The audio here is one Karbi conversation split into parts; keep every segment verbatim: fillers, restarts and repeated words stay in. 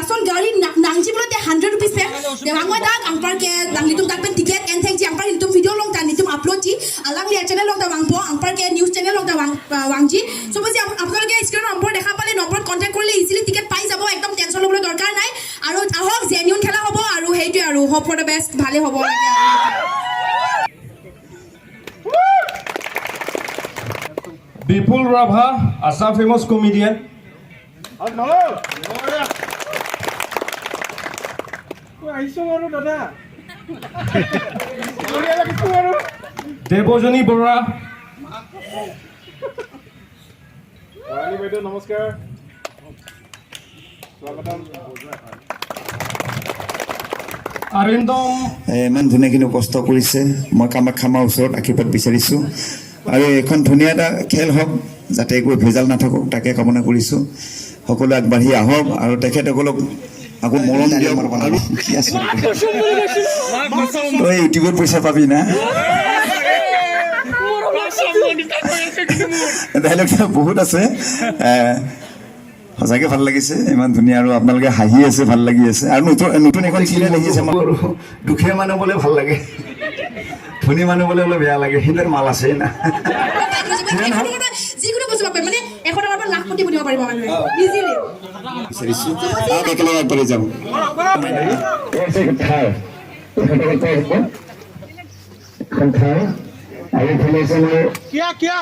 Son gari nang nangji pulote hundred rupees pen. Te vangvedak anparke nanglitum dak pen ticket enthekji, anpar nelitum video along ta nelitum uploadji. Alangli a-channel along ta vangpo, anparke news channel along ta vang, আহ, vangji. So, বলছি, আপ-, আপোনালোকে স্ক্ৰিনৰ নম্বৰ দেখা পালে, নম্বৰত কণ্টেক্ট কৰিলে easily ticket পাই যাব, একদম টেনশ্যন ল'বলৈ দৰকাৰ নাই। আৰু আহক, জেনুইন খেলা হ'ব আৰু সেইটোৱে আৰু, hope for the best, ভালে হ'ব লাগে আৰু। Bipul Rabha, Assam famous comedian. আহিছো আৰু দাদা। Debojoni Bora. ভৰালী বাইদেউ নমস্কাৰ। স্বাগতম। Arindam. এ, ইমান ধুনীয়াখিনি কষ্ট কৰিছে। মই কামাখ্যা মাৰ ওচৰত আশীৰ্বাদ বিচাৰিছোঁ আৰু এইখন ধুনীয়া এটা খেল হওক, যাতে একো ভেজাল নাথাকক, তাকে কামনা কৰিছোঁ। সকলো আগবাঢ়ি আহক আৰু তেখেতসকলক আকৌ মৰম দিয়ক। আৰু কি আছে? তই ইউটিউবত পইচা পাবি না? ডাইলগ বহুত আছে। এ, সঁচাকে ভাল লাগিছে, ইমান ধুনীয়া আৰু আপোনালোকে হাঁহি আছে, ভাল লাগি আছে। আৰু নতুন নতুন এখন চিৰিয়েল আহি আছে, আমাৰ দুখীয়া মানুহ বোলে ভাল লাগে, ধনী মানুহ বোলে অলপ বেয়া লাগে, সেইবিলাক মাল আছে না। যিকোনো বস্তু পাব পাৰে, মানে এশ টকাৰ পৰা লাখপতি বনিব পাৰিব মানুহে ইজিলি। বিচাৰিছো। আৰু একেলগে আগবাঢ়ি যাম। এখন ঠাই, এখন ঠাই, আৰু ইফালে আছে আমাৰ কিয়া কিয়া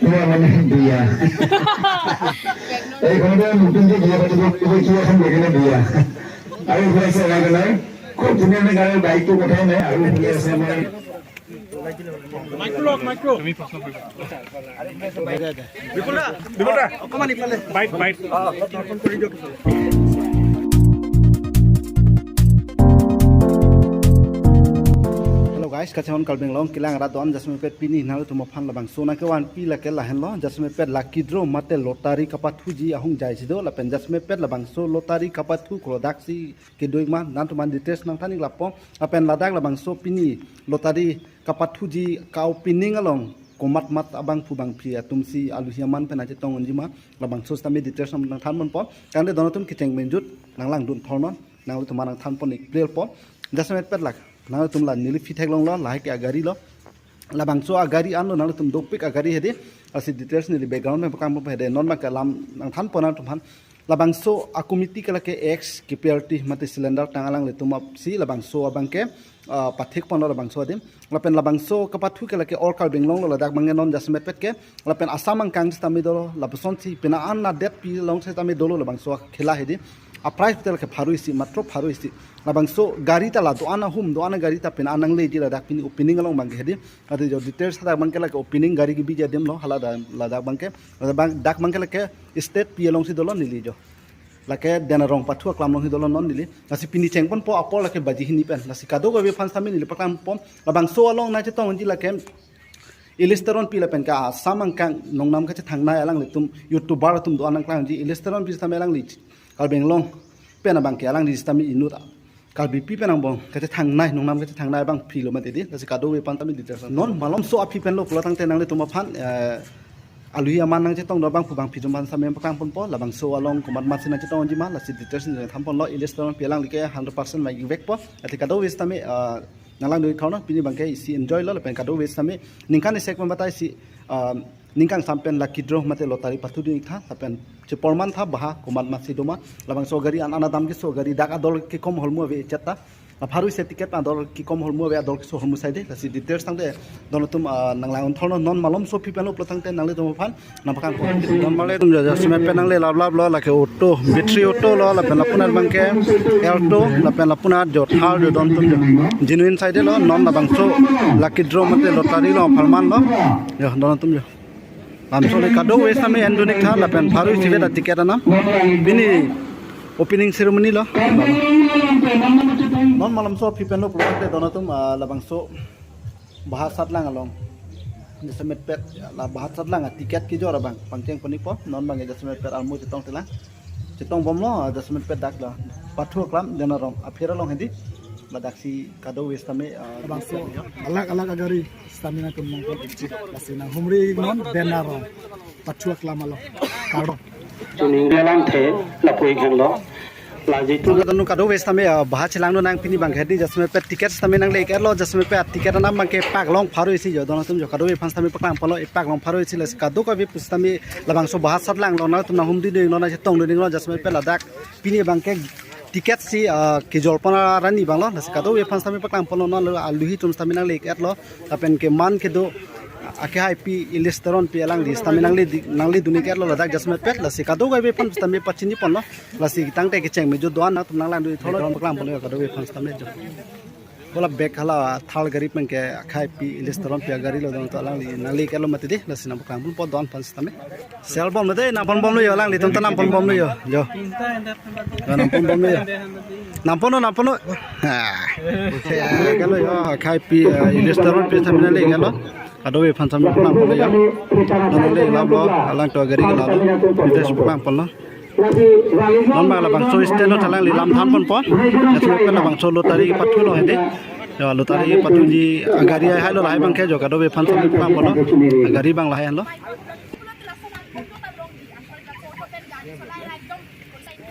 কিয়া মানে বিয়া। এইখনতে নতুনকে বিয়া পাতিব, কি এখন বেগেনে বিয়া। আৰু ইফালে আছে ৱাগনাৰ, খুব ধুনীয়া ধুনীয়া গাড়ী, বাইকটো কথাই নাই। আৰু ইফালে আছে আমাৰ মাইক্ৰ' লওক, মাইক্ৰ'। তুমি প্ৰশ্ন কৰিবা। বিপুল দা, বিপুল দা, অকণমান ইফালে। Byte, byte. Hello guys, kachanghon Karbi Anglong kelang arat do-an, jasemet pet pini nanglitum aphan labangso nangkevanpi lake lahenlo, jasemet pet lucky draw mate lottery kapathuji ahongjai si do, lapen jasemet pet labangso lottery kapathu klo daksi kedo-ik ma, nangtum aphan details nangthan-ik lapo, lapen ladak labangso pini lottery kapathuji ka-opening along komat mat abangphu bangphi atum si aluhi aman pen nangchetong unji ma, labangso sitame details nangthan ponpo. Tangte dono atum kecheng menjut nanglangdun thornon, nanglitum aphan nangthan pon-ik plelpo. Jasemet pet lak, nanglitum la neli aphi theklonglo, lahai ke agari lo. Labangso agari anlo, nanglitum dopik agari hedi. Lasi details neli background pen pakam ponpo hedi. Non abangke alam nangthan pon nangtum aphan. Labangso a-committee ke lake ex K P L T mate cylinder tang alanglitum apsi labangso abangke, ah, pathek ponlo labangso adim. Lapen labangso kapathu ke lake all Karbi Anglong lo, ladak abangke non jasemet pet ke. Lapen Assam angkang sitame dolo, lapusonsi pina an adet pi along sitame dolo labangso akhela hedi. A-prize pulote lake pharo isi, matro pharo isi. Labangso gari ta la do-an ahum, do-an agari ta pina an nangleji ladak pini opening along abangke hedi. Adi jo details hadak abangke lake opening gari kebiji adim lo, hala da, ladak abangke. Ladak abang, dak abangke lake state pi alongsi dolo neli jo. Lake Denarong pathu aklam alongsi dolo non neli. Lasi pini cheng ponpo apor lake baji hini pen. Lasi kadokave aphan sitame neli pakam pon. Labangso along nangchetong unji lake Elias Teronpi lapen ke Assam angkang nongnam kachethangnei alanglitum YouTuber atum do-an nangklangji. Elias Teronpi sitame alangli Karbi Anglong pen abangke alangli sitame inut Karbipi pen angbong kachethangnei, nongnam kachethangnei abangpi lo mati di, lasi kadokave aphan tame details. Non malomso aphi pen lo pulo tangte nanglitum aphan, eh, aluhi aman nangchetong do abangphu bangphi atum aphan sitame pakam ponpo, labangso along komat mat si nangchetong unji ma, lasi details neli than ponlo, Elias Teronpi alangli ke hundred percent mai vekpo, ati kadokave sitame, eh, nanglangdun-ik thornon, pini abangke isi enjoy lo, lapen kadokave sitame ningkan isek pen batai si, ah, ningkan sam pen lucky draw mate lottery pathu dun-ik tha, lapen cheporman tha baha komat mat si doma, labangso gari an an adam keso gari dak ador kekom ahormu ave echet ta, la pharo isi ticket ador kekom ahormu ave ador keso ahormu sai de, lasi details tangte dono atum, ah, nanglang-un thornon, non malomso aphi pen lo pulo tangte nanglitum aphan nangpakam pon. Don male atum jo, jasemet pen nangle lap lap lo, lake auto, battery auto lo, lapen lapunat abangke Alto, lapen lapunat jo Thar jo, don atum jo. Genuine side lo, non labangso lucky draw mate lottery lo, apharman lo. Jo, don atum jo. Lamso le kadokave sitame endun-ik tha, lapen pharo isi vet a-ticket anam. Pini opening ceremony lo. Non malomso aphi pen lo pulo tangte don atum, ah, labangso baha satlang along. Jasemet pet, la baha satlang a-ticket kejor abang pangcheng pon-ikpo, non abang jasemet pet armu chetong telang. Chetong bomlo, jasemet pet dak la. Pathu aklam Denarong apher along hedi. Ladak si kadokave sitame, ah, bangso alag alag agari sitame nangtum nangpon-ikji. Lasi nanghumri non Denarong pathu aklam along. Kardom. Chuning belang the lapu ik henlo. Laji tu. Kadokave sitame, ah, bahat chelang do nang pini abangke di jasemet pet ticket sitame nangle-iklo, jasemet pet ticket anam abangke paklong pharo isi jo, don atum jo kadokave aphan sitame paklang palo, paklong pharo isi, lasi kadokave pusitame labangso bahat sat langlo, nangtum nanghumri dinglo, nangchetongri dinglo, jasemet pet ladak pini abangke ticket si, ah, kejol pon arni abanglo, lasi kadokave aphan sitame paklang palo, non aluhi atum sitame nangle-iklo, lapen ke man kedo, ah, akhai pi Elias Teronpi alangli sitame nangle di, nangledun-iklo ladak jasemet pet, lasi kadokave aphan sitame pachini ponlo, lasi tangte kecheng me jo do-an atum nanglangdun-iklo, paklang palo kadokave aphan sitame jo. Hala bek hala thal gari pen ke akhai pi Elias Teronpi agari lo, don atum alangli nangle-iklo mati di, lasi nangpaklang ponpo don aphan sitame. Sel bom lo de, nangpon bomlo jo, alanglitum ta nangpon bomlo jo. Jo. Jo, nangpon bomlo jo. Nangponnon, nangponnon. Ha. Ya, kalau jo, akhai pi, eh, Elias Teronpi sitame nangle-iklo. Kadokave aphan sitame paklang ponlo jo. Nangle-iklo, alangtum agari ke lalo. Kita paklang ponlo. Non abang labangso stand lo, alangli lam than ponpo. Jasemet pet labangso lottery pathulo hedi. Jo, lottery pathuji agari ahailo, lahai abangke jo kadokave aphan sitame paklang ponlo. Agari abang lahai lo.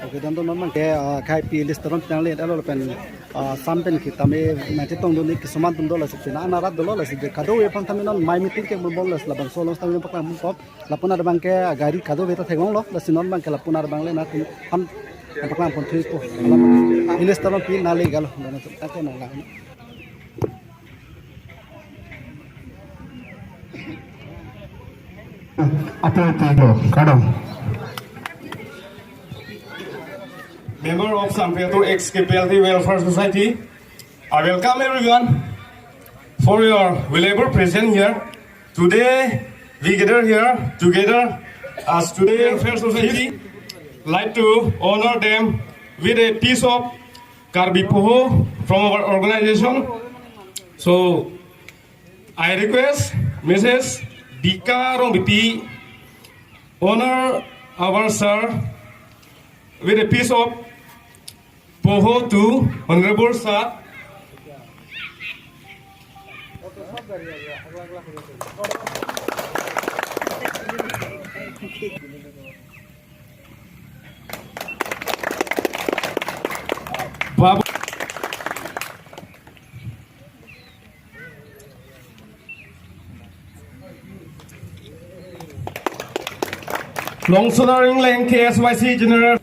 Okay, don atum, non abangke, ah, akhai pi Elias Teronpi nangle-iklo lapen, ah, sam pen kitame nangchetongdun-ik kisuman atum do, lasi pina anarat dolo, lasi kadokave aphan sitame non mai meeting ke bom bom, lasi labangso along sitame paklang ponpo. Lapu-an abangke gari kadokave ta theklonglo, lasi non abangke lapu-an abang le nangtum aphan paklang ponthupo. Elias Teronpi nangle-iklo, don atum, tangte nanglang. Apo apo kadam. Member of Sampiatur ex K P L T Welfare Society, I welcome everyone for your valuable presence here. Today, we gather here together as today Welfare Society like to honor them with a piece of Karbi Poho from our organization. So, I request Missus Bika Rongpipi honor our sir with a piece of Poho to Honorable Sir. Babu. Longsonar Ingleng K S Y C General.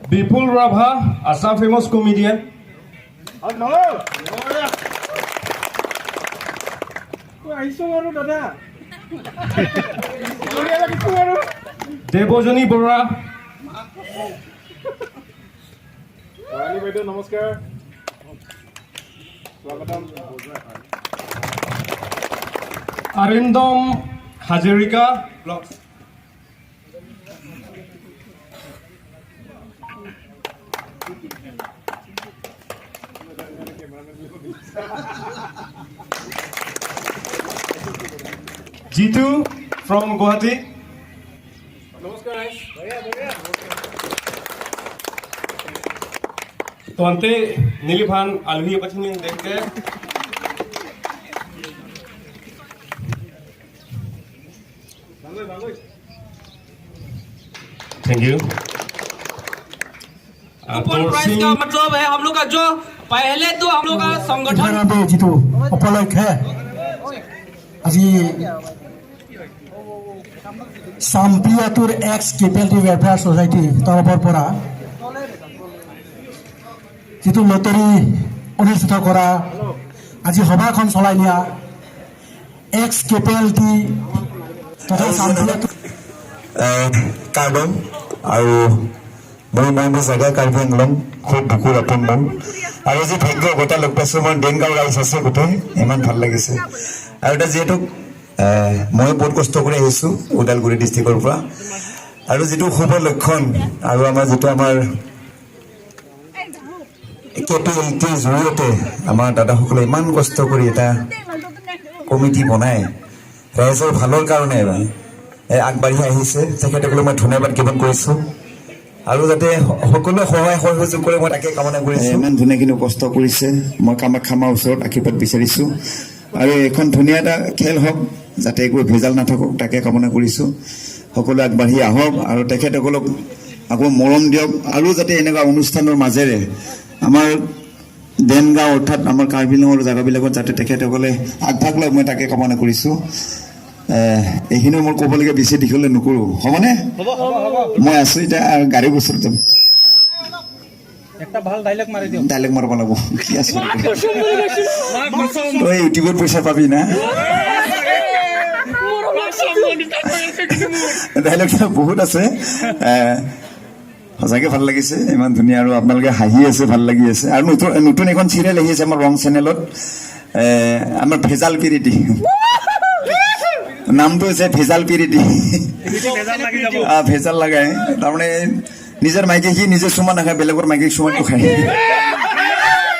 Bipul Rabha, Assam famous comedian. আহিছো আৰু দাদা। বঢ়িয়া লাগিছে আৰু। দেৱজনী বৰা। ভৰালী বাইদেউ, নমস্কাৰ। স্বাগতম। Arindam Hazarika, blog. Jitu from Guwahati. নমস্কাৰ। Tangte neliphan aluhi pachini dengte. Thank you. Uh, ऊपर प्राइस का मतलब है हम लोग का जो पहले तो हम लोग का संगठन। Jitu upolokhe aji Sampiatur ex K P L T Welfare Society তৰফৰ পৰা যিটো লটাৰী অনুষ্ঠিত কৰা আজি সভাখন চলাই নিয়া ex K P L T তথা চামগুৰিয়া। আহ, কাৰ্ডম আৰু মোৰ নাম হৈছে জাগা কাৰ্বি আংলং, খুব বুকুৰ আপোন মন। আৰু আজি ভাগ্য অৱতাৰ লগ পাইছোঁ, মই ডেন গাঁও ৰাইজ আছে গোটেই, ইমান ভাল লাগিছে। আৰু এটা যিহেতু, আহ, মই বহুত কষ্ট কৰি আহিছোঁ ওদালগুৰি ডিষ্ট্ৰিক্টৰ পৰা। আৰু যিটো শুভ লক্ষণ আৰু আমাৰ যিটো আমাৰ কে পি এল টিৰ জৰিয়তে আমাৰ দাদাসকলে ইমান কষ্ট কৰি এটা কমিটি বনাই, ৰাইজৰ ভালৰ কাৰণে এ, আগবাঢ়ি আহিছে। তেখেতসকলক মই ধন্যবাদ জ্ঞাপন কৰিছোঁ আৰু যাতে স-, সকলোৱে সহায় সহযোগ কৰে, মই তাকে কামনা কৰিছোঁ। এ, ইমান ধুনীয়াখিনি কষ্ট কৰিছে, মই কামাখ্যা মাৰ ওচৰত আশীৰ্বাদ বিচাৰিছোঁ আৰু এখন ধুনীয়া এটা খেল হওক, যাতে একো ভেজাল নাথাকক, তাকে কামনা কৰিছোঁ। সকলোৱে আগবাঢ়ি আহক আৰু তেখেতসকলক আকৌ মৰম দিয়ক আৰু যাতে এনেকুৱা অনুষ্ঠানৰ মাজেৰে আমাৰ দেনগাঁও অৰ্থাৎ আমাৰ কাৰ্বি আংলঙৰ জেগাবিলাকত যাতে তেখেতসকলে আগভাগ লওক, মই তাকে কামনা কৰিছোঁ। এ, এইখিনিও মোৰ ক'বলগীয়া বেছি দীঘলীয়া নকৰোঁ, হ'বনে? মই আছোঁ এতিয়া, আ, গাড়ীৰ ওচৰত যাম। এটা ভাল ডাইলগ মাৰি দিয়ক। ডাইলগ মাৰিব লাগিব। কি আছে? তই ইউটিউবত পইচা পাবি না? ডাইলগ বহুত আছে। এ, সঁচাকে ভাল লাগিছে, ইমান ধুনীয়া আৰু আপোনালোকে হাঁহি আছে, ভাল লাগি আছে। আৰু নতুন, নতুন এখন চিৰিয়েল আহি আছে আমাৰ ৰং চেনেলত, এ, আমাৰ ভেজাল পিৰিতি। নামটো হৈছে ভেজাল পিৰিতি। ভেজাল লাগি যাব। আ, ভেজাল লগাই, তাৰমানে নিজৰ মাইকী সি নিজে চুমা নাখায়, বেলেগৰ মাইকী চুমাটো খায়।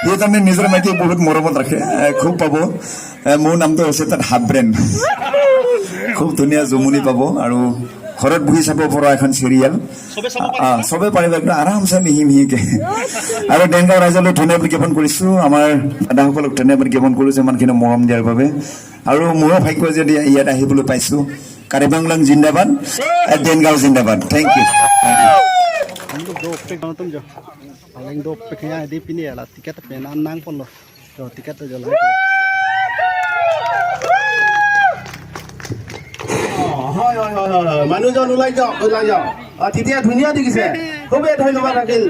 সি তাৰমানে নিজৰ মাইকী বহুত মৰমত ৰাখে, এ, খুব পাব। এ, মোৰ নামটো হৈছে তাত হাফ ব্ৰেইন। খুব ধুনীয়া জমনি পাব আৰু ঘৰত বহি চাব পৰা এখন চিৰিয়েল। চবে চাব পাৰিব। আ, চবে পাৰিব, একদম আৰামছে মিহি মিহিকে। আৰু দেনগাঁও ৰাইজলৈ ধন্যবাদ জ্ঞাপন কৰিছোঁ, আমাৰ দাদাসকলক ধন্যবাদ জ্ঞাপন কৰিছোঁ ইমানখিনি মৰম দিয়াৰ বাবে। আৰু মোৰো ভাগ্য যদি ইয়াত আহিবলৈ পাইছোঁ। কাৰ্বি আংলং জিন্দাবাদ, এ, দেনগাঁও জিন্দাবাদ। Thank you। Thank you। Ang dopdop pe kanya di pini ala ticket pe nan nang ponlo. To ticket to jolai. অ, হয়, হয়, হয়, হয়, হয়। মানুহজন ওলাই যাওক, ওলাই যাওক। অ, তেতিয়া ধুনীয়া দেখিছে। খুবেই ধন্যবাদ থাকিল।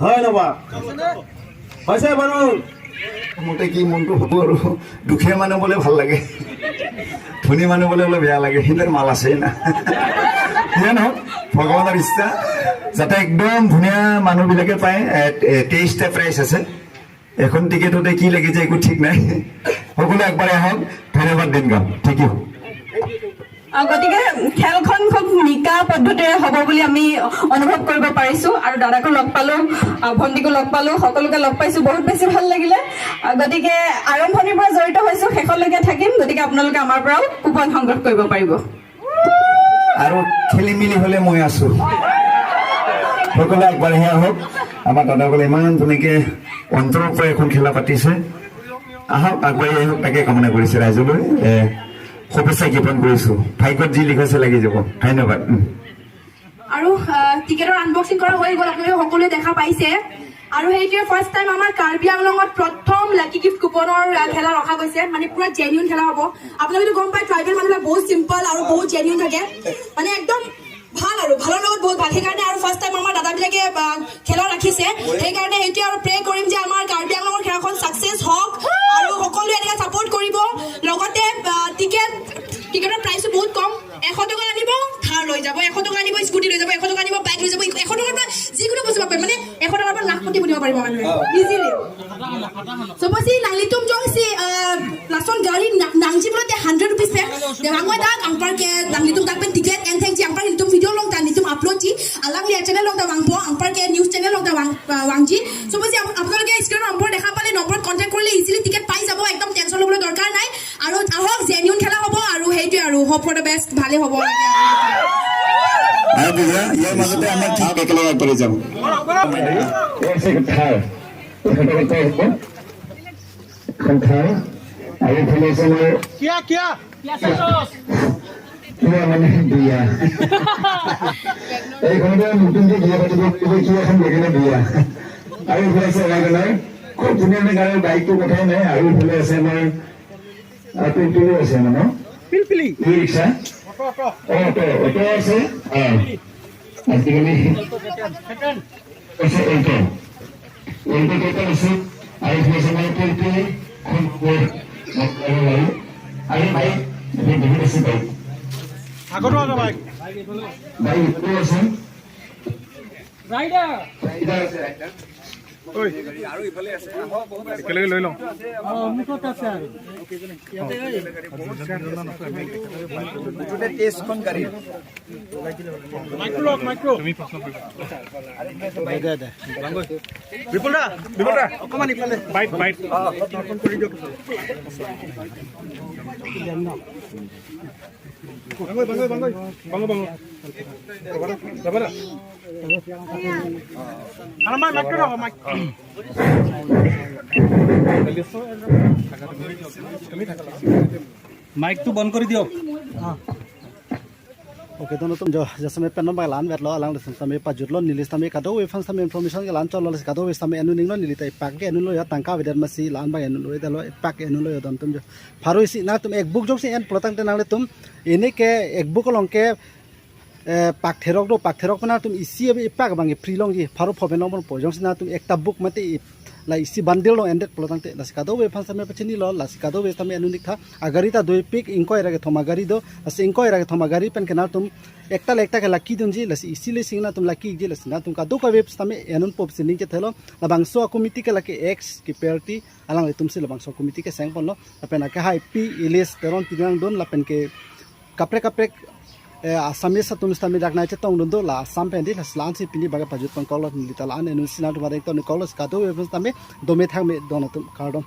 হয়, নবা। হৈছে বাৰু। মোতে কি মনটো হ'ব আৰু। দুখীয়া মানুহ বোলে ভাল লাগে। ধনী মানুহ বোলে অলপ বেয়া লাগে। সিহঁতৰ মাল আছে না। যিয়ে নহওক, ভগৱানৰ ইচ্ছা। যাতে একদম ধুনীয়া মানুহবিলাকে পায়। এ, এ, তেইশটা প্ৰাইজ আছে। এখন টিকেটতে কি লাগি যায়, একো ঠিক নাই। সকলোৱে একবাৰে আহক। ধন্যবাদ, দেনগাঁও। Thank you। আহ, গতিকে খেলখন খুব নিকা পদ্ধতিৰে হ'ব বুলি আমি অনুভৱ কৰিব পাৰিছো আৰু দাদাকো লগ পালো, আহ, ভণ্টিকো লগ পালো, সকলোকে লগ পাইছো, বহুত বেছি ভাল লাগিলে। আহ, গতিকে আৰম্ভণিৰ পৰা জড়িত হৈছো, শেষলৈকে থাকিম। গতিকে আপোনালোকে আমাৰ পৰাও কুপন সংগ্ৰহ কৰিব পাৰিব। আৰু খেলি মেলি হ'লে মই আছো। সকলোৱে আগবাঢ়ি আহক। আমাৰ দাদাসকলে ইমান ধুনীয়াকে অন্তৰৰ পৰা এখন খেলা পাতিছে। আহক, আগবাঢ়ি আহক, তাকে কামনা কৰিছে ৰাইজলৈ। এ, শুভেচ্ছা জ্ঞাপন কৰিছো। ভাগ্যত যি লিখিছে লাগি যাব। ধন্যবাদ। উম। আৰু, আহ, টিকেটৰ আনবক্সিং কৰা হৈ গ'ল, আপোনালোকে সকলোৱে দেখা পাইছে। আৰু সেইটোৱে ফাৰ্ষ্ট টাইম আমাৰ কাৰ্বি আংলঙত প্ৰথম লাকি গিফ্ট কুপনৰ, আহ, খেলা ৰখা গৈছে, মানে পুৰা জেনুইন খেলা হ'ব। আপোনালোকে গম পায়, ট্ৰাইবেল মানুহবিলাক বহুত চিম্পল আৰু বহুত জেনুইন থাকে, মানে একদম ভাল আৰু ভালৰ লগত বহুত ভাল। সেইকাৰণে আৰু ফাৰ্ষ্ট টাইম আমাৰ দাদাবিলাকে, আহ, খেলা ৰাখিছে। সেইকাৰণে সেইটোৱে আৰু প্ৰে কৰিম যে আমাৰ কাৰ্বি আংলঙৰ খেলাখন ছাকচেছ হওক আৰু সকলোৱে এনেকৈ ছাপোৰ্ট কৰিব। লগতে, আহ, টিকেট, টিকেটৰ প্ৰাইচো বহুত কম, এশ টকা আনিব, থাৰ লৈ যাব, এশ টকা আনিব, স্কুটি লৈ যাব, এশ টকা আনিব, বাইক লৈ যাব, এশ টকাৰ পৰা যিকোনো বস্তু পাব পাৰে, মানে এশ টকাৰ পৰা লাখপতি বনিব পাৰিব মানুহে, easily. Suppose si nanglitum jongsi, ah, lason gari na-, nangji pulote hundred rupees pen, de vangve dak, anparke nanglitum dak pen ticket enthekji, anparke nelitum video along ta nelitum uploadji, alangli channel along ta vangpo, anparke news channel along ta vang, ah, vangji. Suppose si ap-, আপোনালোকে স্ক্ৰীণৰ নম্বৰ দেখা পালে, নম্বৰত কণ্টেক্ট কৰিলে easily ticket পাই যাব, একদম টেনশ্যন ল'বলৈ দৰকাৰ নাই। আৰু আহক, জেনুইন খেলা হ'ব আৰু সেইটোৱে আৰু, hope for the best, ভালে হ'ব। আৰু বুজা, ইয়াৰ মাজতে আমাৰ ঠিক একেলগে আগবাঢ়ি যাম। এখন থাৰ। এখন থাৰ। আৰু ইফালে আছে আমাৰ কিয়া, কিয়া? কিয়া মানে বিয়া। এইখনতে নতুনকৈ বিয়া পাতিব, কিবা এখন বেগেনা বিয়া। আৰু ইফালে আছে ৱাগনাৰ। খুব ধুনীয়া ধুনীয়া গাড়ীৰ বাইকটো কথাই নাই। আৰু ইফালে আছে আমাৰ, আহ, পিলপিলি আছে মানে। পিলপিলি? ই ৰিক্সা। Auto, auto. অ, অটো, অটো আছে। আহ, আজিকালি আছে অটো। অটো কেইটা আছে? আৰু ইফালে আছে আমাৰ পিলপিলি, খুব বৰ, বৰ, বৰ, আৰু বাইক, বহুত, বহুত আছে বাইক। আগতো আছে বাইক। বাইক ইফালে আছে। ৰাইডাৰ। ৰাইডাৰ আছে, ৰাইডাৰ। ঐ, একেলগে লৈ লওঁ। অ, সন্মুখত আছে আৰু। ইয়াতে, ঐ। মুঠতে তেইশখন গাড়ী। মাইক্ৰ' লওক, মাইক্ৰ'। তুমি প্ৰশ্ন কৰিবা। দে, দে, দে। বিপুল দা, বিপুল দা, অকণমান ইফালে। Byte, byte. অ, অকণ কৰি দিয়ক। Bangoi, bangoi, bangoi. Bangoi, bangoi. Sabar, sabar. Halaman, mic ko, mic. Mic to bon kori diyo. Okay, to nangtum jo, jasemet pen nang bang la-an vetlo, alang sitame pajutlo, neli sitame kadokave aphan sitame information ke la-an chotlo, lasi kadokave sitame enun ninglo, neli ta epak ke enunlo ya, tangka avedet masi la-an bang enunlo, edetlo epak enunlo ya, to nangtum jo. Pharo isi nangtum ek book jongsi en pulotangte nanglitum, ini ke ek book along ke, eh, pak therok do, pak therok pen nangtum isi abi epak bang free longji, pharo pho pen longponpo, jongsi nangtum ekta book mate i-, la isi bundle along endet pulotangte, lasi kadokave aphan sitame pachinilo, lasi kadokave sitame enun iktha, agari ta dopik, ingkoi ra kethom agari do, lasi ingkoi ra kethom agari pen ke nangtum ekta le ekta ke lucky dunji, lasi isi le isi nangtum lucky ji, lasi nangtum kadokave sitame enunpo pusi ning chethelo, labangso a-committee ke lake ex keparty, alanglitum si labangso committee ke sengponlo, lapen akehai pi Elias Teron pinang dun, lapen ke kaprek kaprek, eh, Assamese atum sitame dak nai chetongdun do, la Assam pen di, la la-an si pini bang pajutpon koklo, neli ta la-an enun si nangtum areng ton koklo, kadokave aphan sitame dome thakme don atum, kardom.